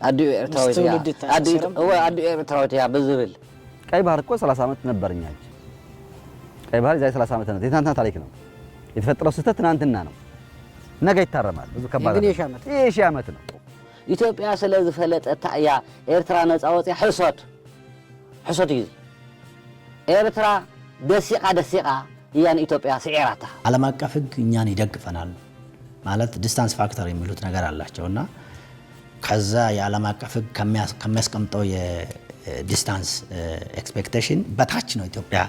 ኣዲኡ ኤርትራዊት ምስ እያ። ትውልዲ ኣዲኡ እተኣሰረም? እወ፣ ኣዲኡ ኤርትራዊት እያ ብዝብል ቀይ ባህር እኮ ሰላሳ ዓመት ነበር እኛ እጅ። ቀይ ባህር የዛሬ ሰላሳ ዓመት ነው። የትናንትና ታሪክ ነው። የተፈጠረው ስህተት ትናንትና ነው። ነገ ይታረማል። ብዙ ከባድ ግን አይደለም። የሺህ ዓመት። ይህ የሺህ ዓመት ነው። ኢትዮጵያ ስለ ዝፈለጠታ እያ ኤርትራ ነፃ ወፅያ። ሕሶት፣ ሕሶት እዩ። ኤርትራ ደሲቓ ደሲቓ እያ ንኢትዮጵያ ስዒራታ። ዓለም አቀፍ ሕግ እኛን ይደግፈናል ማለት ዲስታንስ ፋክተር የሚሉት ነገር አላቸው እና ከዛ የዓለም አቀፍ ሕግ ከሚያስ- ከሚያስቀምጠው የዲስታንስ ኤክስፔክቴሽን በታች ነው ኢትዮጵያ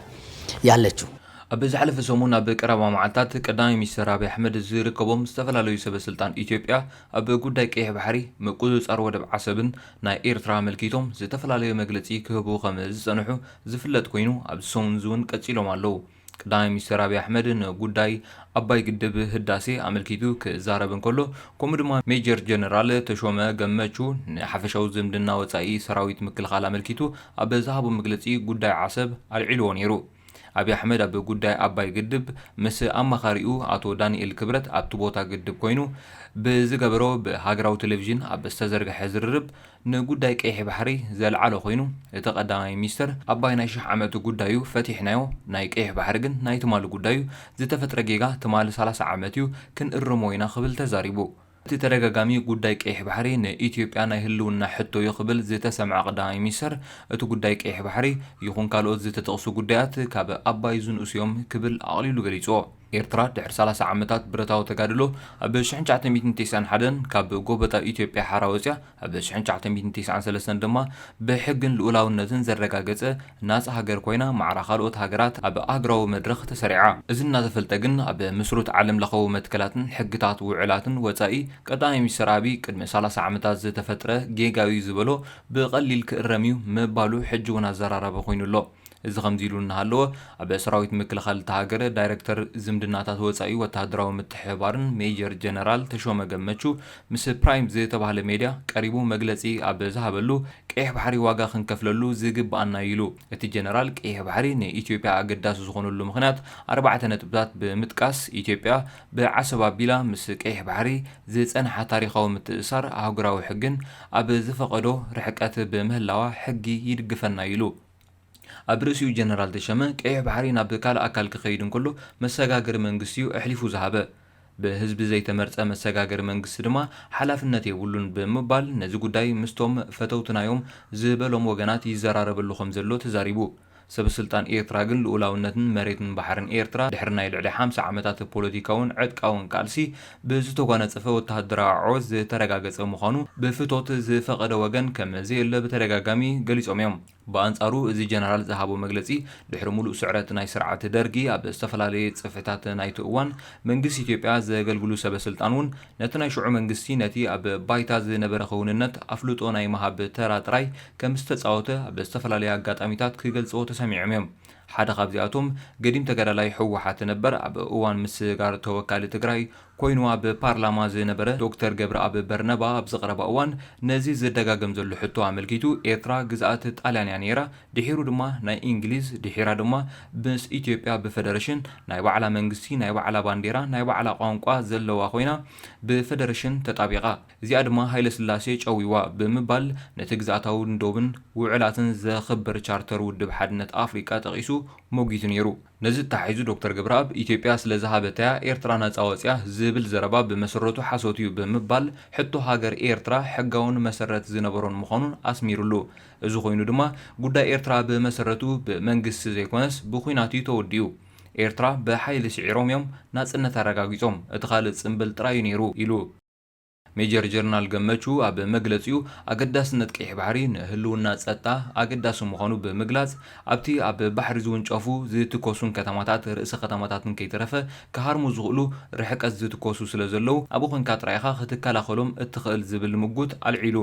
ያለችው። ኣብ ዝሓለፈ ሰሙን ኣብ ቀረባ መዓልታት ቀዳማይ ሚኒስትር ኣብይ ኣሕመድ ዝርከቦም ዝተፈላለዩ ሰበ ስልጣን ኢትዮጵያ ኣብ ጉዳይ ቀይሕ ባሕሪ፣ ምቁፅፃር ወደብ ዓሰብን ናይ ኤርትራ ኣመልኪቶም ዝተፈላለዩ መግለፂ ክህቡ ከም ዝፀንሑ ዝፍለጥ ኮይኑ ኣብዚ ሰሙን እዚ እውን ቀፂሎም ኣለዉ። ቀዳማይ ሚኒስትር ኣብይ ኣሕመድ ንጉዳይ ኣባይ ግድብ ህዳሴ ኣመልኪቱ ክዛረብ እንከሎ፣ ከምኡ ድማ ሜጀር ጀነራል ተሾመ ገመቹ ንሓፈሻዊ ዝምድና ወፃኢ ሰራዊት ምክልኻል ኣመልኪቱ ኣብ ዝሃቦ መግለፂ ጉዳይ ዓሰብ ኣልዒልዎ ነይሩ። ኣብይ ኣሕመድ ኣብ ጉዳይ ኣባይ ግድብ ምስ ኣማኻሪኡ ኣቶ ዳንኤል ክብረት ኣብቲ ቦታ ግድብ ኮይኑ ብዝገበሮ ብሃገራዊ ቴሌቪዥን ኣብ ዝተዘርግሐ ዝርርብ ንጉዳይ ቀይሕ ባሕሪ ዘልዓሎ ኮይኑ፣ እቲ ቀዳማይ ሚኒስተር ኣባይ ናይ ሽሕ ዓመት ጉዳዩ ፈቲሕናዮ፣ ናይ ቀይሕ ባሕሪ ግን ናይ ትማሊ ጉዳዩ፣ ዝተፈጥረ ጌጋ ትማሊ ሰላሳ ዓመት እዩ፣ ክንእርሞ ኢና ክብል ተዛሪቡ። እቲ ተደጋጋሚ ጉዳይ ቀይሕ ባሕሪ ንኢትዮጵያ ናይ ህልውና ሕቶ እዩ ክብል ዝተሰምዐ ቀዳማይ ሚኒስተር፣ እቲ ጉዳይ ቀይሕ ባሕሪ ይኹን ካልኦት ዝተጠቕሱ ጉዳያት ካብ ኣባይ ዝንእሱ እዮም ክብል ኣቕሊሉ ገሊጽዎ። ኤርትራ ድሕሪ ሰላሳ ዓመታት ብረታዊ ተጋድሎ ኣብ ሽሕን ትሽዓተ ሚእትን ተስዓን ሓደን ካብ ጎበጣ ኢትዮጵያ ሓራ ወጽያ ኣብ ሽሕን ትሽዓተ ሚእትን ተስዓን ሰለስተን ድማ ብሕግን ልኡላውነትን ዘረጋገጸ ናጻ ሃገር ኮይና ማዕራ ካልኦት ሃገራት ኣብ ኣህጉራዊ መድረኽ ተሰሪዓ። እዚ እናተፈልጠ ግን ኣብ ምስሩት ዓለም ለኻዊ መትከላትን ሕግታት ውዕላትን ወጻኢ ቀዳማይ ሚኒስተር ኣብይ ቅድሚ ሰላሳ ዓመታት ዝተፈጥረ ጌጋዊ ዝበሎ ብቐሊል ክእረም እዩ ምባሉ ሕጂ እውን ኣዘራራቢ ኮይኑ ኣሎ። እዚ ከምዚ ኢሉ እናሃለወ ኣብ ሰራዊት ምክልኻል እታ ሃገር ዳይረክተር ዝምድናታት ወጻኢ ወተሃደራዊ ምትሕብባርን ሜጀር ጀነራል ተሾመ ገመቹ ምስ ፕራይም ዝተባህለ ሜድያ ቀሪቡ መግለጺ ኣብ ዝሃበሉ ቀይሕ ባሕሪ ዋጋ ክንከፍለሉ ዝግብኣና እዩ ኢሉ። እቲ ጀነራል ቀይሕ ባሕሪ ንኢትዮጵያ ኣገዳሲ ዝኾነሉ ምኽንያት ኣርባዕተ ነጥብታት ብምጥቃስ ኢትዮጵያ ብዓሰብ ኣቢላ ምስ ቀይሕ ባሕሪ ዝጸንሓ ታሪኻዊ ምትእሳር ኣህጉራዊ ሕግን ኣብ ዝፈቐዶ ርሕቀት ብምህላዋ ሕጊ ይድግፈና እዩ ኢሉ። ኣብ ርእሲኡ ጀነራል ተሸመ ቀይሕ ባሕሪ ናብ ካልእ ኣካል ክኸይድ እንከሎ መሰጋገሪ መንግስቲ እዩ ኣሕሊፉ ዝሃበ። ብህዝቢ ዘይተመርጸ መሰጋገሪ መንግስቲ ድማ ሓላፍነት የብሉን ብምባል ነዚ ጉዳይ ምስቶም ፈተውትናዮም ዝበሎም ወገናት ይዘራረበሉ ከም ዘሎ ተዛሪቡ። ሰበ ስልጣን ኤርትራ ግን ልኡላውነትን መሬትን ባሕርን ኤርትራ ድሕሪ ናይ ልዕሊ ሓምሳ ዓመታት ፖለቲካውን ዕጥቃውን ቃልሲ ብዝተጓነጸፈ ወተሃደራዊ ዓወት ዝተረጋገጸ ምዃኑ ብፍቶት ዝፈቐደ ወገን ከም ዘየለ ብተደጋጋሚ ገሊጾም እዮም። ብኣንጻሩ እዚ ጀነራል ዝሃቦ መግለጺ ድሕሪ ሙሉእ ስዕረት ናይ ስርዓት ደርጊ ኣብ ዝተፈላለየ ጽፍሕታት ናይቲ እዋን መንግስቲ ኢትዮጵያ ዘገልግሉ ሰበ ስልጣን እውን ነቲ ናይ ሽዑ መንግስቲ ነቲ ኣብ ባይታ ዝነበረ ክውንነት ኣፍልጦ ናይ ምሃብ ተራ ጥራይ ከም ዝተጻወተ ኣብ ዝተፈላለየ ኣጋጣሚታት ክገልጽዎ ተሰሚዖም እዮም። ሓደ ካብዚኣቶም ገዲም ተጋዳላይ ህወሓት ነበር ኣብ እዋን ምስጋር ተወካሊ ትግራይ ኮይኑ ኣብ ፓርላማ ዝነበረ ዶክተር ገብረኣብ በርነባ ኣብ ዝቐረባ እዋን ነዚ ዝደጋገም ዘሎ ሕቶ ኣመልኪቱ ኤርትራ ግዝኣት ጣልያን እያ ነይራ፣ ድሒሩ ድማ ናይ እንግሊዝ፣ ድሒራ ድማ ምስ ኢትዮጵያ ብፈደረሽን ናይ ባዕላ መንግስቲ፣ ናይ ባዕላ ባንዴራ፣ ናይ ባዕላ ቋንቋ ዘለዋ ኮይና ብፈደረሽን ተጣቢቓ። እዚኣ ድማ ሃይለስላሴ ጨውይዋ ብምባል ነቲ ግዝኣታውን ዶብን ውዕላትን ዘኽብር ቻርተር ውድብ ሓድነት ኣፍሪቃ ጠቒሱ ሞጊቱ ነይሩ። ነዚ ተታሒዙ ዶክተር ገብረኣብ ኢትዮጵያ ስለ ዝሃበታያ ኤርትራ ናጻ ወጽያ ዝብል ዘረባ ብመሰረቱ ሓሶት እዩ ብምባል ሕቶ ሃገር ኤርትራ ሕጋውን መሰረት ዝነበሮን ምዃኑን ኣስሚሩሉ። እዚ ኮይኑ ድማ ጉዳይ ኤርትራ ብመሰረቱ ብመንግስቲ ዘይኮነስ ብኹናት እዩ ተወዲኡ። ኤርትራ ብሓይሊ ስዒሮም እዮም ናጽነት ኣረጋጊጾም። እቲ ካልእ ጽምብል ጥራይ እዩ ነይሩ ኢሉ። ሜጀር ጀነራል ገመቹ ኣብ መግለጺኡ ኣገዳስነት ቀይሕ ባሕሪ ንህልውና ጸጥታ ኣገዳሲ ምዃኑ ብምግላጽ ኣብቲ ኣብ ባሕሪ ዝውንጨፉ ዝትኮሱን ከተማታት ርእሰ ከተማታትን ከይተረፈ ክሃርሙ ዝኽእሉ ርሕቀት ዝትኮሱ ስለ ዘለዉ ኣብኡ ኮንካ ጥራይ ኢኻ ክትከላኸሎም እትኽእል ዝብል ምጉት ኣልዒሉ።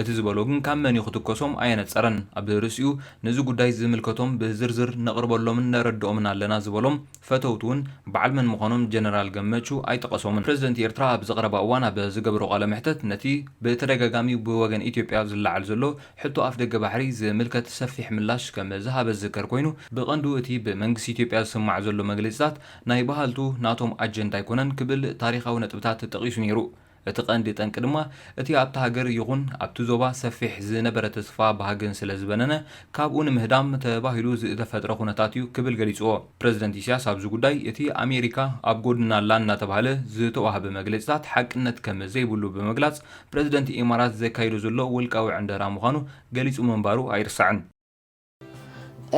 እቲ ዝበሎ ግን ካብ መን እዩ ክትኮሶም ኣየነጸረን። ኣብ ርእሲኡ ነዚ ጉዳይ ዝምልከቶም ብዝርዝር ነቕርበሎምን ነረድኦምን ኣለና ዝበሎም ፈተውቲ እውን በዓል መን ምዃኖም ጀነራል ገመቹ ኣይጠቐሶምን። ፕረዚደንት ኤርትራ ኣብ ዝቐረባ እዋን ኣብ ዝገብሮ ቃለ መሕተት ነቲ ብተደጋጋሚ ብወገን ኢትዮጵያ ዝለዓል ዘሎ ሕቶ ኣፍ ደገ ባሕሪ ዝምልከት ሰፊሕ ምላሽ ከም ዝሃበ ዝዝከር ኮይኑ ብቐንዱ እቲ ብመንግስቲ ኢትዮጵያ ዝስማዕ ዘሎ መግለጺታት ናይ በሃልቱ ናቶም ኣጀንዳ ኣይኮነን ክብል ታሪኻዊ ነጥብታት ጠቒሱ ነይሩ። እቲ ቀንዲ ጠንቂ ድማ እቲ ኣብታ ሃገር ይኹን ኣብቲ ዞባ ሰፊሕ ዝነበረ ተስፋ ባህግን ስለ ዝበነነ፣ ካብኡ ንምህዳም ተባሂሉ ዝተፈጥረ ኩነታት እዩ ክብል ገሊጽዎ። ፕረዚደንት ኢሳያስ ኣብዚ ጉዳይ እቲ ኣሜሪካ ኣብ ጎድና ኣላ እናተባህለ ዝተዋህበ መግለጺታት ሓቅነት ከም ዘይብሉ ብምግላጽ፣ ፕረዚደንት ኢማራት ዘካይዶ ዘሎ ውልቃዊ ዕንደራ ምዃኑ ገሊጹ ምንባሩ ኣይርሳዕን።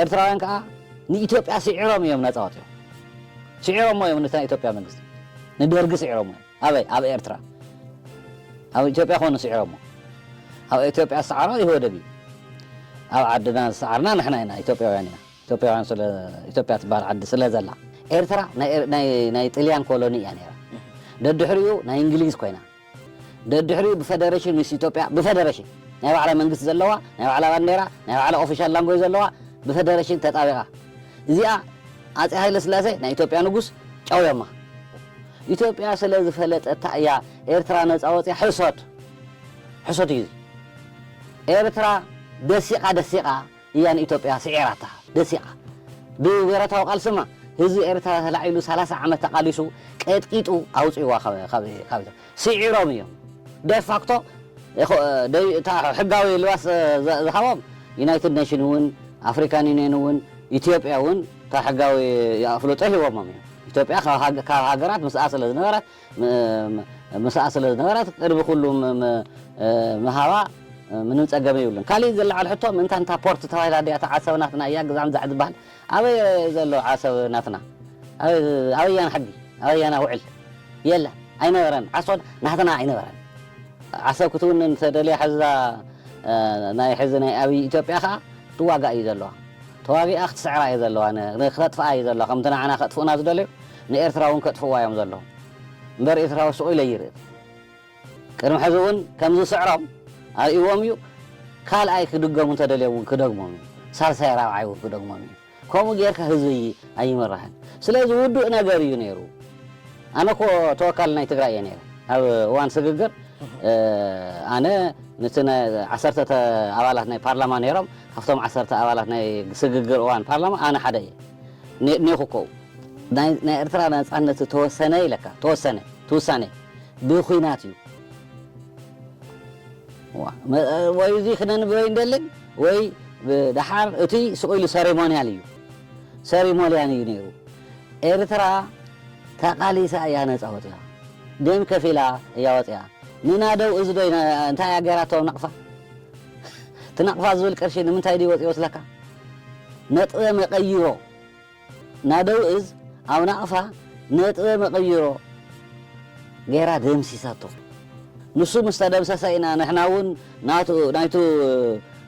ኤርትራውያን ከዓ ንኢትዮጵያ ስዒሮም እዮም ነፃ ወፂኦም። ስዒሮሞ እዮም ነቲ ናይ ኢትዮጵያ መንግስቲ፣ ንደርጊ ስዒሮሞ እዮም። ኣበይ? ኣብ ኤርትራ። ኣብ ኢትዮጵያ ኮኑ ስዒሮሞ። ኣብ ኢትዮጵያ ዝሰዓሮ ኢህወደግ እዩ። ኣብ ዓድና ዝሰዓርና ንሕና ኢና፣ ኢትዮጵያውያን ኢና። ኢትዮጵያውያን ስለ ኢትዮጵያ ትበሃል ዓዲ ስለ ዘላ፣ ኤርትራ ናይ ኤር- ናይ ናይ ጥልያን ኮሎኒ እያ ነይራ። ደድሕሪኡ ናይ እንግሊዝ ኮይና፣ ደድሕሪኡ ብፈደረሽን ምስ ኢትዮጵያ፣ ብፈደረሽን ናይ ባዕላ መንግስቲ ዘለዋ፣ ናይ ባዕላ ባንዴራ፣ ናይ ባዕላ ኦፊሻል ላንጎጅ ዘለዋ፣ ብፈደረሽን ተጣቢቓ። እዚኣ ኣጼ ሃይለ ስላሴ ናይ ኢትዮጵያ ንጉስ ጨውዮማ። ኢትዮጵያ ስለ ዝፈለጠታ እያ ኤርትራ ነፃ ወፂኣ። ሕሶት፣ ሕሶት እዩ እዚ። ኤርትራ ደሲቓ ደሲቓ እያ ንኢትዮጵያ ስዒራታ። ደሲቓ። ብብረታዊ ቃልስማ ህዝቢ ኤርትራ ተላዒሉ ሰላሳ ዓመት ተቓሊሱ፣ ቀጥቂጡ ኣውፂእዋ ካብ ካብ ካብ ስዒሮም እዮም። ደፋክቶ እታ ሕጋዊ ልባስ ዝሃቦም ዩናይትድ ኔሽን እውን፣ ኣፍሪካን ዩኒየን እውን፣ ኢትዮጵያ እውን እታ ሕጋዊ ኣፍልጦ ሂቦሞም እዮም። ኢትዮጵያ ካብ ሃገራት ምስኣ ስለ ዝነበረት፣ ምስኣ ስለ ዝነበረት ቅድሚ ኩሉ ምሃባ ምንም ፀገም የብሉን። ካሊእ ዝለዓል ሕቶ፣ ምእንታ ንታ ፖርት ተባሂላ ድያ እታ ዓሰብ ናትና እያ ግዛም ዛዕ ዝበሃል? ኣበይ ዘሎ ዓሰብ ናትና? ኣበይ ኣበያና ሕጊ? ኣበያና ውዕል? የለን፣ ኣይነበረን። ዓሰብ ናትና ኣይነበረን። ዓሰብ ክትውንን ተደልያ ሕዛ ናይ ሕዚ ናይ ኣብይ ኢትዮጵያ ከዓ ትዋጋእ እዩ ዘለዋ። ተዋጊኣ ክትስዕራ እየ ዘለዋ፣ ክተጥፍኣ እዩ ዘለዋ። ከምቲ ንዓና ከጥፍኡና ዝደልዩ ንኤርትራ እውን ከጥፍእዋ እዮም ዘለዉ። እምበር ኤርትራዊ ስቕ ኢለ ይርኢ። ቅድሚ ሕዚ እውን ከምዚ ስዕሮም ኣርእዎም እዩ። ካልኣይ ክድገሙ እንተደልዮም እውን ክደግሞም እዩ። ሳልሳይ ራብዓይ እውን ክደግሞም እዩ። ከምኡ ጌርካ ህዝቢ ኣይምራሕን። ስለዚ ውዱእ ነገር እዩ ነይሩ። ኣነ እኮ ተወካሊ ናይ ትግራይ እየ ነይረ ኣብ እዋን ስግግር። ኣነ ነቲ ዓሰርተ ኣባላት ናይ ፓርላማ ነይሮም፣ ካብቶም ዓሰርተ ኣባላት ናይ ስግግር እዋን ፓርላማ ኣነ ሓደ እየ። ኔኹ ኮው ናይ ኤርትራ ናፃነት ተወሰነ ኢለካ፣ ተወሰነ ትውሳኔ ብኩናት እዩ። ወይ እዚ ክነንብበ ይንደልን ወይ ደሓር እቲ ስቕ ኢሉ ሰሪሞንያል እዩ፣ ሰሪሞንያል እዩ ነይሩ። ኤርትራ ተቓሊሳ እያ ነፃ ወፂኣ፣ ደም ከፊላ እያ ወፂኣ። ንናደው እዚ ዶ እንታይ እያ ገይራቶም ናቕፋ? እቲ ናቕፋ ዝብል ቅርሺ ንምንታይ ድዩ ወፂኡ መስለካ? ነጥበ መቐይሮ ናደው እዝ ኣብ ናቕፋ ነጥበ መቐይሮ ገይራ ደምሲሳቶ። ንሱ ምስ ተደምሰሰ ኢና ንሕና እውን ናቱ ናይቱ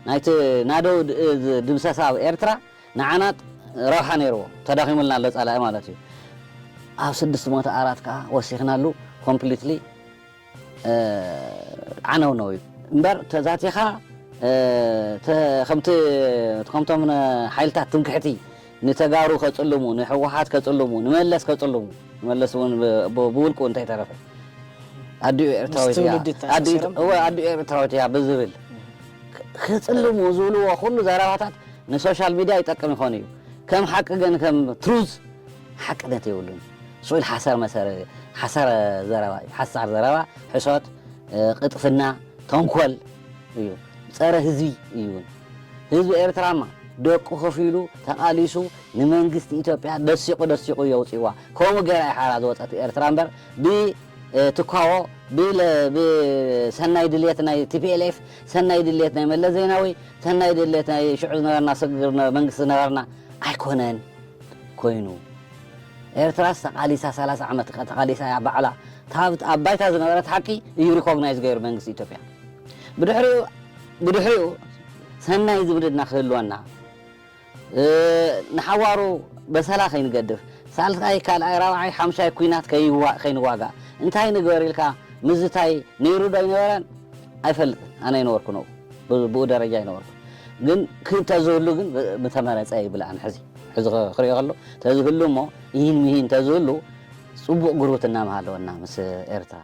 ናይቲ ናደው ድምሰሳ ኣብ ኤርትራ ንዓና ረብሓ ነይርዎ፣ ተዳኺሙልና ኣሎ ጸላኢ ማለት እዩ። ኣብ ስድስት መቶ ኣራት ከዓ ወሲኽናሉ ኮምፕሊትሊ ዓነውነው እዩ እምበር ተዛቲኻ ከምቲ ከምቶም ሓይልታት ትምክሕቲ ንተጋሩ ከጽልሙ፣ ንሕወሓት ከጽልሙ፣ ንመለስ ከጽልሙ፣ መለስ እውን ብውልቁ እንተይተረፈ ኣዲኡ ኤርትራዊት እያ፣ ኣዲኡ ኤርትራዊት እያ ብዝብል ክጽልሙ ዝብልዎ ኩሉ ዘረባታት ንሶሻል ሚድያ ይጠቅም ይኾን እዩ። ከም ሓቂ ግን ከም ትሩዝ ሓቅነት የብሉን። ስኡል ሓሳር መሰረ ሓሳር ዘረባ እዩ። ሓሳር ዘረባ፣ ሕሶት፣ ቅጥፍና፣ ተንኮል እዩ። ጸረ ህዝቢ እዩ እውን። ህዝቢ ኤርትራማ ደቁ ከፊሉ ተቓሊሱ ንመንግስቲ ኢትዮጵያ ደሲቑ ደሲቑ የውፅእዋ። ከምኡ ገይራ እያ ሓራ ዝወፀት ኤርትራ እምበር ብትኳቦ ብሰናይ ድልየት ናይ ቲ ፒ ኤል ኤፍ፣ ሰናይ ድልየት ናይ መለስ ዜናዊ፣ ሰናይ ድልየት ናይ ሽዑ ዝነበርና ስግግር መንግስቲ ዝነበርና ኣይኮነን ኮይኑ። ኤርትራስ ተቓሊሳ ሰላሳ ዓመት ተቓሊሳ እያ ባዕላ። ኣብ ባይታ ዝነበረት ሓቂ እዩ ሪኮግናይዝ ገይሩ መንግስቲ ኢትዮጵያ። ብድሕሪኡ ብድሕሪኡ ሰናይ ዝምድና ክህልወና ንሓዋሩ በሰላ ከይንገድፍ ሳልሳይ ካልኣይ ራብዓይ ሓምሻይ ኩናት ከይንዋጋእ እንታይ ንግበር ኢልካ ምዝታይ ነይሩ ዶ ኣይነበረን? ኣይፈልጥን። ኣነ ኣይነበርኩን ኣብኡ፣ ብኡ ደረጃ ኣይነበርኩን። ግን ክተዝህሉ ግን ምተመረፀ ይብል ኣነ። ሕዚ ሕዚ ክሪኦ ከሎ ተዝህሉ እሞ ይህን ምሂን ተዝህሉ ፅቡቕ ጉርብትና ምሃለወና ምስ ኤርትራ።